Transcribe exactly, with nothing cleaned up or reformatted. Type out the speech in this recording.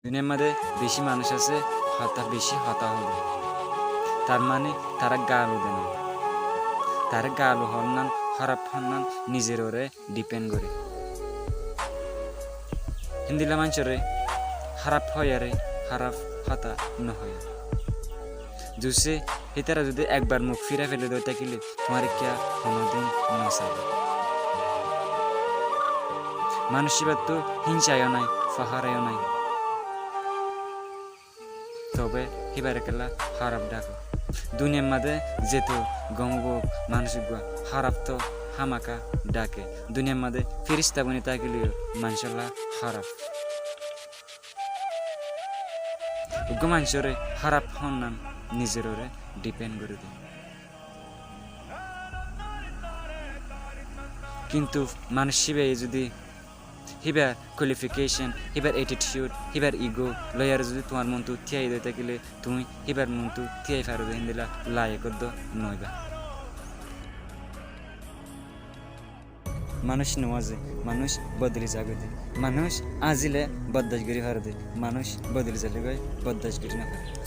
Duniyar máze beci manúic asé, hotá beci hotá hoó de. Tar mane tará galu de no. Tará galu hoónnan, hóraf hoónnan nizor uore dipend goré. Héndilla maincóre hóraf hoiyaré hóraf hotá no hoiyé. Zucce hítara zudi ekbar muk fírai fele dói tákile tuáñre kiyá honódin no saibó. Manúic íbattú hínsa yó nái, fohóra yó nái. Tobe híbare kiyólla hóraf dhakó? Duniyar máze zeto gom gom manúic uggúa hóraf toó hámaka dhake. Duniyar máze fírista boni tákile yó maincólla hóraf. Uggúa maincóre hóraf hoónnan nizor uore dipend goré de. Kintu manúic íbaye zudi híbar kualifikécon, híbar etithiud, híbar igo loiyaré zudi tuáñr muntu tíai dói tákile tuñí híbar muntu tíai faro de héndilla layek óddo no óiba. Manúic no azé, manúic bodoli zagói de. Manúic azile boddac gorí fare de, manúic bodoli zaile goi boddac gorí no fare.